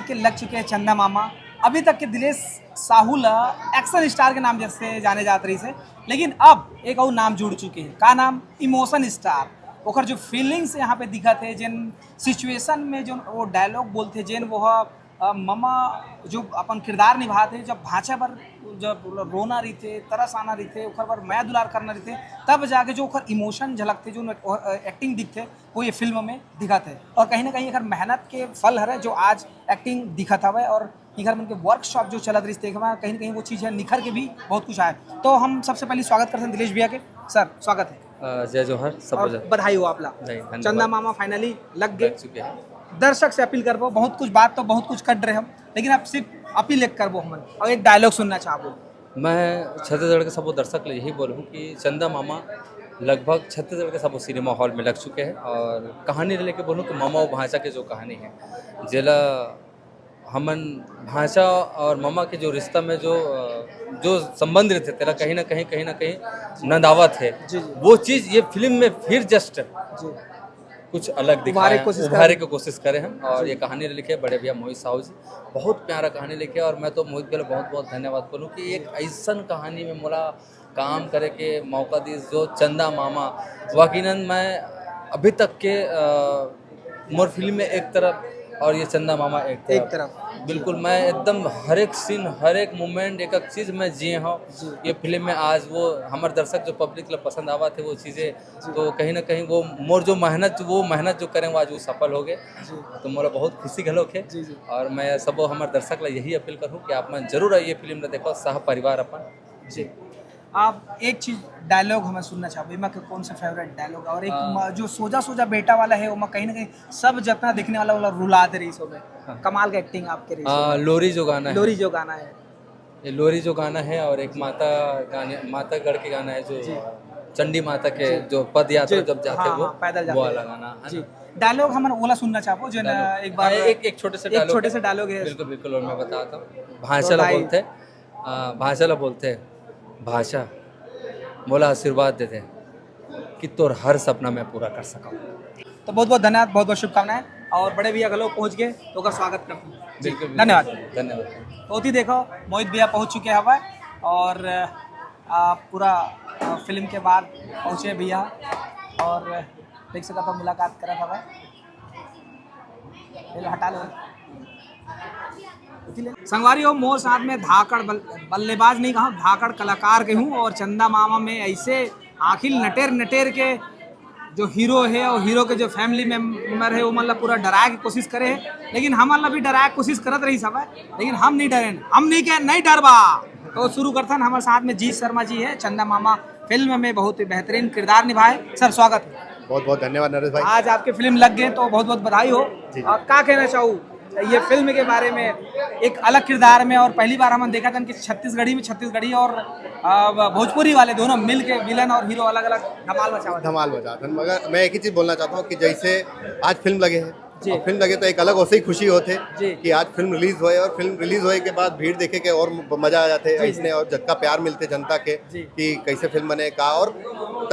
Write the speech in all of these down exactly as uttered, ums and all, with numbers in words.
के लग चुके हैं चंदा मामा। अभी तक के दिलेश साहू ला एक्शन स्टार के नाम जैसे जाने जात रहिस हे, लेकिन अब एक अउ नाम जुड़ चुके हैं। का नाम? Emotion star. ओकर जो फीलिंग्स यहाँ पे दिखत हे, जेन सिचुएशन में जो वो डायलॉग बोलथे, जेन वो ह, अ, ममा जो अपन किरदार निभात हे, जब भांचा बर जब रोना रहिथे, तरस आना रहिथे, ओकर बर मया दुलार करना रहिथे, तब जाके जो ओकर इमोशन झलकथे, जो एक्टिंग दिखथे, वो ये फिल्म में दिखत हे। और कहीं ना कहीं एकर मेहनत के फल हरे, जो आज एक्टिंग दिखत हवय। और इधर मन के वर्कशॉप जो चलत रहिस, तेमा कहीं ना कहीं वो चीज़ है निखर के भी बहुत कुछ आए। तो हम सबसे पहले स्वागत करते हैं दिलेश भैया के। सर, स्वागत है। अ, जय जोहार, सब और जन। बधाई हो आप ला। नहीं, धन्यवाद। चंदा मामा फाइनली लग गए। लग चुके हैं। दर्शक से अपील करबो, बहुत कुछ बात तो बहुत कुछ कर रहे हम, लेकिन आप सिर्फ अपील एक करबो हमन और एक डायलॉग सुनना चाहबो। मैं छत्तीसगढ़ के सबो दर्शक ले यही बोलूँ कि चंदा मामा लगभग छत्तीसगढ़ के सबो सिनेमा हॉल में लग चुके हैं। और कहानी ले लेके बोलूँ तो मामा और भांचा के जो कहानी है, जेला हमन भांचा और मामा के जो रिश्ता में जो, अ, जो संबंध रहिथे, तेला कहीं ना कहीं, कहीं ना कहीं नंदावत है। जी, जी। वो चीज़ ये फिल्म में फिर जस्ट जी। कुछ अलग उभारे दिखाए, कोशिश उभारे करे। के कोशिश करे हैं। और जी। ये कहानी लिखे बड़े भैया मोहित साहू जी, बहुत प्यारा कहानी लिखे। और मैं तो मोहित भैया ला बहुत बहुत धन्यवाद बोलूँ कि एक ऐसन कहानी में मोला काम करे के मौका दिस, जो चंदा मामा। यकीनन मैं अभी तक के, अ, मोर फिल्म में एक तरफ और ये चंदा मामा एक तरफ। एक तरफ। बिल्कुल, मैं एकदम हर एक सीन, हर एक मोमेंट, एक एक चीज़ मैं जिए हूँ। जी। ये फिल्म में आज वो हमर दर्शक जो पब्लिक ला पसंद आवत है वो चीज़ें, जी। तो कहीं ना कहीं वो मोर जो मेहनत, वो मेहनत जो करें वो आज वो सफल हो गए। जी। तो मोला बहुत खुशी घलोक है। जी, जी। और मैं सबो हमर दर्शक ला यही अपील करूँ कि आप मन जरूर ये फिल्म ला देखो सह परिवार अपन। जी। आप एक चीज़ डायलॉग हमें सुनना चाहबो, एमा के कौन सा फेवरेट डायलॉग? और एक हाँ। म-, जो सोजा सोजा बेटा वाला है, ओमा कहीं ना कहीं सब जतना देखने वाला वाला रुला दे रही सब है। हाँ। कमाल का एक्टिंग आपके रही हाँ, सब। लोरी जो गाना है। लोरी जो गाना है। ये लोरी जो गाना है और एक माता गाने, माता गढ़ के गाना है जो जी। चंडी माता के जी। जो पद यात्रा जी। जब जाते हाँ, वो, हाँ, पैदल जाते वो हैं। वाला गाना है जी। ना? डायलॉग हमन ओला सुनना चाहबो, जो ना डायलॉग। एक बार हाँ, एक, एक छोटे से एक डायलॉग छोटे है। से डायलॉग है। बिल्कुल, बिल्कुल, और मैं बताता हूँ। भांचा ला तो बोलते हैं, अ, भांचा ला बोलते हैं, "भांचा, मोला आशीर्वाद दे दे कि तोर हर सपना मैं पूरा कर सकूँ।" तो बहुत बहुत धन्यवाद, बहुत बहुत शुभकामनाएं। और बड़े भैया घलो पहुँच गए, तो ओकर स्वागत करते हैं। जी, बिल्कुल, बिल्कुल। धन्यवाद। धन्यवाद। तो ओती देखो, मोहित भैया पहुँच चुके हवय और, अ, पूरा, अ, फिल्म के बाद पहुँचे भैया और देख सकत हो मुलाकात करत हवय। ये लो, हटा लो। संगवारी हो, मोर साथ में धाकड़ बल-, बल्लेबाज नहीं कहा, धाकड़ कलाकार के हूँ। और चंदा मामा में ऐसे आखिर नटेर नटेर के जो हीरो है और हीरो के जो फैमिली मेंबर है, वो मतलब पूरा डराए के कोशिश करे है, लेकिन हमन ला भी डराए के कोशिश करत रही सब है, लेकिन हम नहीं डरे, हम नहीं कहे नहीं डरबा। तो शुरू करथन, हमारे साथ में जीत शर्मा जी है, चंदा मामा फिल्म में बहुत ही बेहतरीन किरदार निभाए। सर, स्वागत है। बहुत बहुत धन्यवाद नरेश भाई। आज आपके फिल्म लग गए तो बहुत बहुत बधाई हो। जी, जी। और का कहना चाहू ये फिल्म के बारे में, एक अलग किरदार में, और पहली बार हमन देखा था कि छत्तीसगढ़ी में छत्तीसगढ़ी और, अ, भोजपुरी वाले दोनों मिल के विलन और हीरो अलग अलग धमाल मचावा। धमाल मचा था। मगर मैं एक ही चीज़ बोलना चाहता हूँ कि जैसे आज फिल्म लगे है, जी। और फिल्म लगे तो एक अलग वैसे ही खुशी होते जी। कि आज फिल्म रिलीज होए और फिल्म रिलीज होए के बाद भीड़ देखे के और म-, मजा आ जाते जी, जी। इसने और जतका प्यार मिलते जनता के जी। कि कैसे फिल्म बने का। और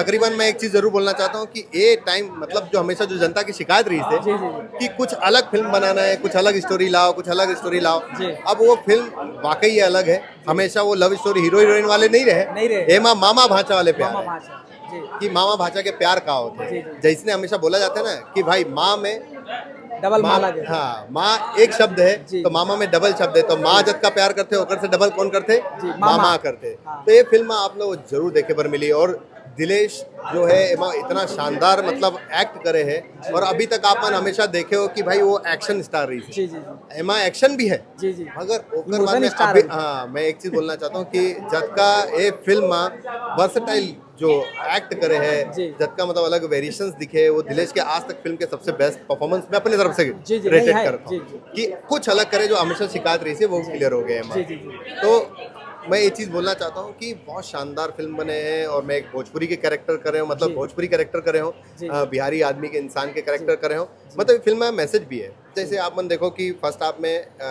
तकरीबन मैं एक चीज़ जरूर बोलना चाहता हूँ कि ये टाइम मतलब जो हमेशा जो जनता की शिकायत रही थी जी, जी, जी। कि कुछ अलग फिल्म बनाना है, कुछ अलग स्टोरी लाओ, कुछ अलग स्टोरी लाओ। जी। अब वो फिल्म वाकई ये अलग है। हमेशा वो लव स्टोरी हीरो हीरोइन वाले नहीं रहे, नहीं रहे। एमा मामा भांचा वाले प्यार मामा है। भांचा। जी। कि मामा भांचा के प्यार का होते जी, जी। जैसने हमेशा बोला जाता है ना कि भाई माँ में डबल माँ, माँ लगे। हाँ, माँ एक शब्द है जी। तो मामा में डबल शब्द है, तो माँ जतका प्यार करते ओकर से डबल कौन करते? जी, मामा। मामा करते। हाँ। तो ये फिल्म आप लोग जरूर देखे पर मिली। और दिलेश जो है एमा इतना शानदार मतलब एक्ट करे है और अभी तक आप मन हमेशा देखे हो कि भाई वो एक्शन स्टार रही जी, जी, जी। एमा एक्शन भी है जी, जी। मगर ओकर इमोशन बाद में स्टार अभी, है। हाँ, मैं एक चीज बोलना चाहता हूँ कि जतका ये फिल्म वर्सेटाइल जो एक्ट करे है जी। जतका मतलब अलग वेरिएशंस दिखे वो दिलेश के आज तक फिल्म के सबसे बेस्ट परफॉर्मेंस मैं अपने तरफ से जी, जी, रेटेड नहीं है, करता हूँ जी, जी। कि कुछ अलग करे जो हमेशा शिकायत रही थी वो क्लियर हो गए हैं जी, जी, जी। तो मैं ये चीज़ बोलना चाहता हूँ कि बहुत शानदार फिल्म बने हैं और मैं एक भोजपुरी के कैरेक्टर कर रहे हूँ, मतलब जी। भोजपुरी कैरेक्टर कर रहे हूँ, जी। अ, बिहारी आदमी के, इंसान के कैरेक्टर कर रहे हूँ। जी। मतलब फिल्म में मैसेज भी है। जैसे आप मन देखो कि फर्स्ट हाफ में अ,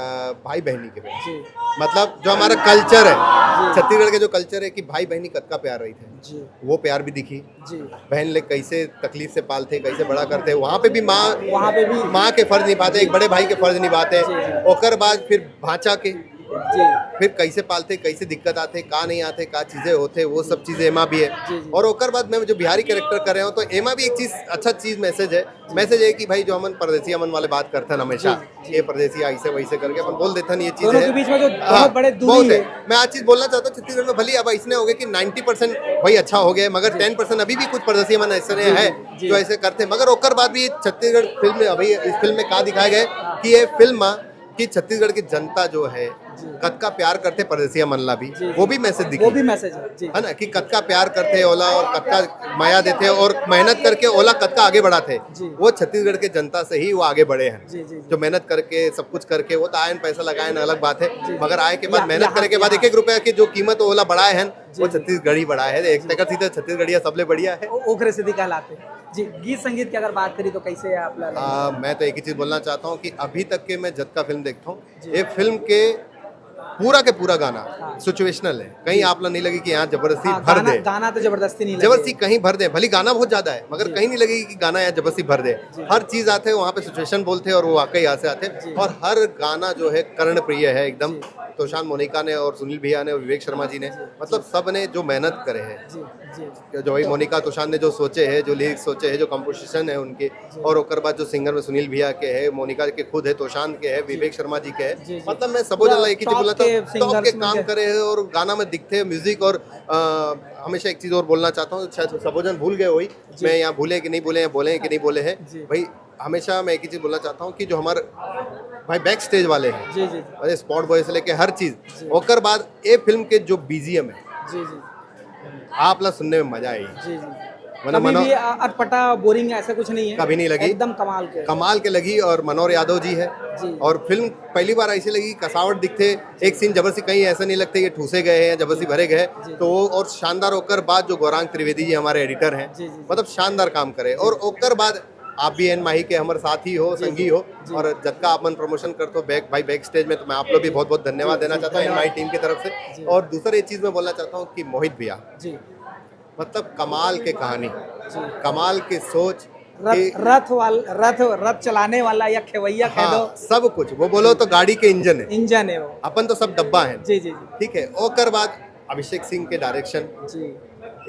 भाई बहनी के प्यार, जी। मतलब जो हमारा कल्चर है, जी। छत्तीसगढ़ के जो कल्चर है कि भाई बहनी कतका प्यार रहिथे, जी। वो प्यार भी दिखी। जी। बहन ले कैसे तकलीफ से पालथे, कैसे बड़ा करथे, वहाँ पे भी माँ वहाँ पे भी माँ के फर्ज निभाथे, एक बड़े भाई के फर्ज निभाथे। जी, जी। ओकर बाद फिर भांचा के, जी। फिर कैसे पालथे, कैसे दिक्कत आथे, का नहीं आथे, का चीजें होथे, वो सब चीजें एमा भी है। जी, जी। और ओकर बाद मैं जो बिहारी कैरेक्टर कर रहे हूँ, तो एमा भी एक चीज, अच्छा चीज मैसेज है। मैसेज है कि भाई, जो हमन परदेसी हमन वाले बात करथन हमेशा, जी, जी। ये परदेसी ऐसे वैसे करके अपन बोल देथन, ये चीज दोनों है। के बीच में जो हाँ, बहुत बड़े दूरी बहुत है। है। मैं आज चीज बोलना चाहता हूँ, छत्तीसगढ़ में भले अब ऐसने हो गए कि नाइन्टी परसेंट भाई अच्छा हो गया, मगर टेन परसेंट अभी भी कुछ परदेसी मन ऐसे जी, है जी। जो ऐसे करथे। मगर ओकर बाद भी छत्तीसगढ़ फिल्म में, अभी इस फिल्म में का दिखाया गया है कि ये फिल्म में कि छत्तीसगढ़ की जनता जो है, जी। कतका प्यार करथे परदेसिया मन ला भी, जी, जी। वो भी मैसेज दिखी। वो भी मैसेज है जी। है ना, कि कतका प्यार करथे ओला और कतका मया देथे और मेहनत करके ओला कतका आगे बढ़ाथे। जी। वो छत्तीसगढ़ के जनता से ही वो आगे बढ़े हैं। जी, जी, जी। जो मेहनत करके, सब कुछ करके, वो तो आयन, पैसा लगायन, अलग बात है, जी। मगर आए के बाद, या-, मेहनत यहाँ, करे के बाद, एक यहाँ। एक रुपया के जो कीमत ओला बढ़ाए हैं, जी, वो जी। छत्तीसगढ़ी बढ़ाए है। एक तरीका सीधा छत्तीसगढ़िया सबले बढ़िया है। ओ-, ओखरे से दिखा लाते हैं। जी, गीत संगीत की अगर बात करी तो कैसे है आप ला-, आ, मैं तो एक ही चीज बोलना चाहता हूँ कि अभी तक के मैं जतका फिल्म देखता हूँ, जी। ये फिल्म के पूरा के पूरा गाना हाँ। सिचुएशनल है। कहीं जी। आप ला नहीं लगे कि यहाँ जबरदस्ती हाँ, भर गाना, दे, गाना तो जबरदस्ती नहीं लगे। जबरदस्ती कहीं भर दे, भले गाना बहुत ज्यादा है, मगर जी। कहीं नहीं लगे कि गाना यहाँ जबरदस्ती भर दे। जी। हर चीज आते हैं वहाँ पे सिचुएशन बोलते हैं और वो वाकई यहाँ से आते हैं। जी। और हर गाना जो है कर्णप्रिय है एकदम। जी। तोशान मोनिका ने और सुनील भैया ने और विवेक शर्मा जी ने, मतलब सब ने जो मेहनत करे हैं, जी, जी। जो भाई मोनिका तोशान ने जो सोचे हैं, जो लिरिक्स सोचे हैं, जो कंपोजिशन है उनके, और ओकर बाद जो सिंगर में सुनील भैया के है, मोनिका के खुद है, तोशान के है, विवेक शर्मा जी के है, जी, जी। मतलब मैं सबो जन ला एक ही चीज टॉप बोला के था, टॉप सिंगर्स के में काम के- करे हैं और गाना में दिखते हैं म्यूजिक। और अ, हमेशा एक चीज और बोलना चाहता हूँ, शायद सबो जन भूल गए होई, जी। मैं यहाँ भूले कि नहीं भूले हैं, बोले हैं कि नहीं बोले हैं जी। भाई। हमेशा मैं एक ही चीज बोलना चाहता हूँ कि जो हमारे भाई बैक स्टेज वाले हैं, जी, जी। अरे स्पॉट बॉय से लेके हर चीज, जी। ओकर बाद ए फिल्म के जो बीजीएम है, जी, जी। आप ला सुनने में मजा आई। जी, जी। मतलब कभी मनो- भी अ-, अटपटा, बोरिंग ऐसा कुछ नहीं है। कभी नहीं लगी। एकदम कमाल के। कमाल के लगी। और मनोहर यादव जी है। जी। और फिल्म पहली बार ऐसी लगी, कसावट दिखते, एक सीन जबरदस्ती कहीं ऐसा नहीं लगता ये ठूसे गए हैं, जबरदस्ती भरे गए हैं। जी। तो वो और शानदार ओकर बाद जो गौरांग त्रिवेदी जी हमारे एडिटर हैं, जी, जी, जी। मतलब शानदार काम करे। और ओकर बाद आप भी एन माही के हमारे साथी हो, जी, संगी जी, हो, जी। और जतका आप मन प्रमोशन करते हो बैक, भाई बैक स्टेज में, तो मैं आप लोग भी बहुत बहुत धन्यवाद जी, देना जी, चाहता हूँ एन धन्यवाद। माही टीम की तरफ से। जी। और दूसरा ये चीज मैं बोलना चाहता हूँ कि मोहित भैया, जी। मतलब कमाल के कहानी, जी। कमाल के सोच रथ, कि- रथ वाल-, रथ, रथ चलाने वाला या खेवैया कह हाँ, दो। सब कुछ वो बोलो तो गाड़ी के इंजन है, इंजन है वो। अपन तो सब डब्बा है। जी, जी, जी। ठीक है, ओकर बाद अभिषेक सिंह के डायरेक्शन, जी।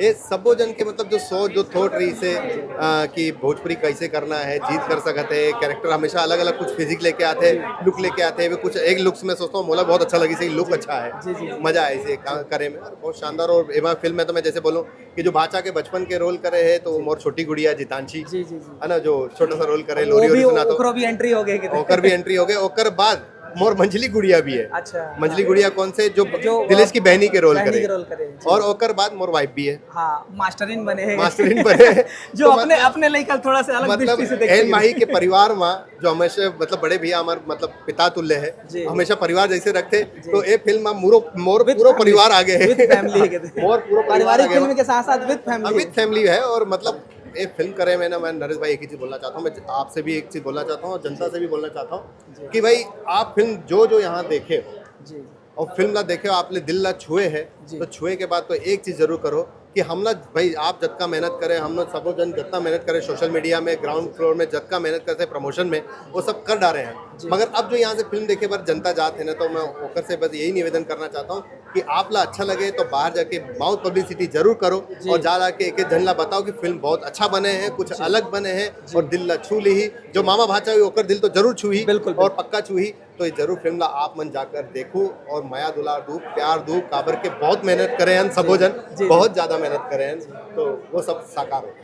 ये सबो जन के मतलब जो सोच, जो थॉट रही से अ, कि भोजपुरी कैसे करना है, जीत कर सकते हैं, कैरेक्टर हमेशा अलग अलग कुछ फिजिक लेके आते हैं, लुक लेके आते हैं। वे कुछ एक लुक्स में सोचता हूँ मोला बहुत अच्छा लगी, सही लुक अच्छा है, जी, जी, जी। मजा आए इसे काम करे में। और बहुत शानदार। और एमा फिल्म में तो मैं जैसे बोलूँ कि जो भाचा के बचपन के रोल करे है, तो मोर छोटी गुड़िया जितांशी, जी, जी, जी। है ना, जो छोटा सा रोल करे, वो लोरी भी, ओरी सुनातो, ओकरो भी एंट्री हो गई किधर। ओकर भी एंट्री हो गए। ओकर बाद मोर मंझली गुड़िया भी है। अच्छा। मंझली गुड़िया कौन से, जो जो दिलेश की बहनी के रोल बहनी करे, के रोल करे, जी। और ओकर बाद मोर वाइफ भी है। हाँ, मास्टरिन बने हैं। मास्टरिन बने हैं। जो तो अपने, मत-, अपने लइका थोड़ा सा अलग मतलब दृष्टि से देखते एन हैं। माही के परिवार में जो हमेशा मतलब बड़े भैया हमारे मतलब पिता तुल्य है, जी। हमेशा परिवार जैसे रखते, जी। तो ये फिल्म में मोरो मोर With पूरा family। परिवार आ गए है। With family है कहते हैं। मोर पूरा परिवार पारिवारिक आ गए। फिल्म के साथ साथ विद फैमिली। विद फैमिली है। और मतलब ये फिल्म करे में ना, मैं नरेश भाई एक ही चीज बोलना चाहता हूँ, मैं आपसे भी एक चीज बोलना चाहता हूँ और जनता से भी बोलना चाहता हूँ जी। कि भाई आप फिल्म जो जो यहाँ देखे हो जी। और फिल्म ला देखे हो, आपने दिल ला छुए है, जी। तो छुए के बाद तो एक चीज जरूर करो कि हम ना भाई आप जतका मेहनत करे, हम लोग सबो जन जतना मेहनत करे सोशल मीडिया में, ग्राउंड फ्लोर में जतका मेहनत करते प्रमोशन में, वो सब कर डाले हैं। जी। मगर अब जो यहाँ से फिल्म देखे बर जनता जात है ना, तो मैं ओकर से बस यही निवेदन करना चाहता हूँ कि आप ला अच्छा लगे तो बाहर जाके माउथ पब्लिसिटी जरूर करो जी। और जा जाके एक एक जन ला बताओ कि फिल्म बहुत अच्छा बने हैं, कुछ अलग बने हैं और दिल ला छू ली ही। जो मामा भाचा हुई ओकर दिल तो जरूर छू ही बिल्कुल, और बिल्कुल। पक्का छू ही। तो ये जरूर फिल्म ला आप मन जाकर देखो और मया दुलार दू, प्यार दू, काबर के बहुत मेहनत करे हैं सबो जन, जी। बहुत ज्यादा मेहनत करे हैं, तो वो सब साकार हो।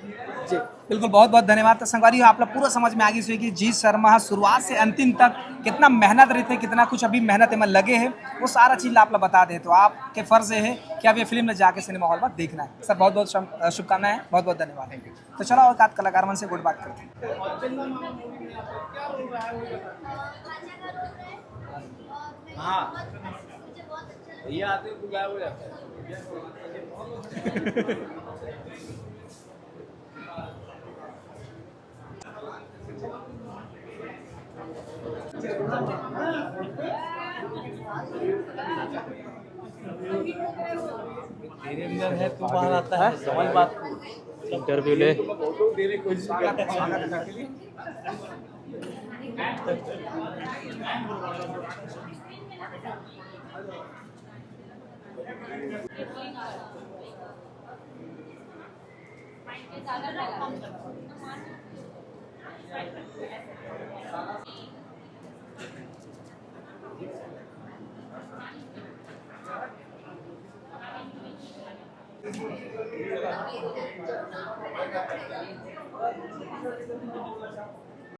जी, बिल्कुल, बहुत बहुत धन्यवाद। तो संगवारी हो, आप लोग पूरा समझ में आ गई होगी कि जीत शर्मा ह शुरुआत से अंतिम तक कितना मेहनत रही थे, कितना कुछ अभी मेहनत में लगे हैं, वो सारा चीज आप लोग बता दे। तो आपके फर्ज ये है कि आप ये फिल्म में जाके सिनेमा हॉल में देखना है। सर, बहुत बहुत शम-, शुभकामनाएं, बहुत बहुत धन्यवाद। तो चलो, और कलाकार मन से गुड बात करते हैं। हाँ। ये आते ही गायब हो जाता है। तेरे अंदर है, तू बाहर आता है, समझ बात। इंटरव्यू ले।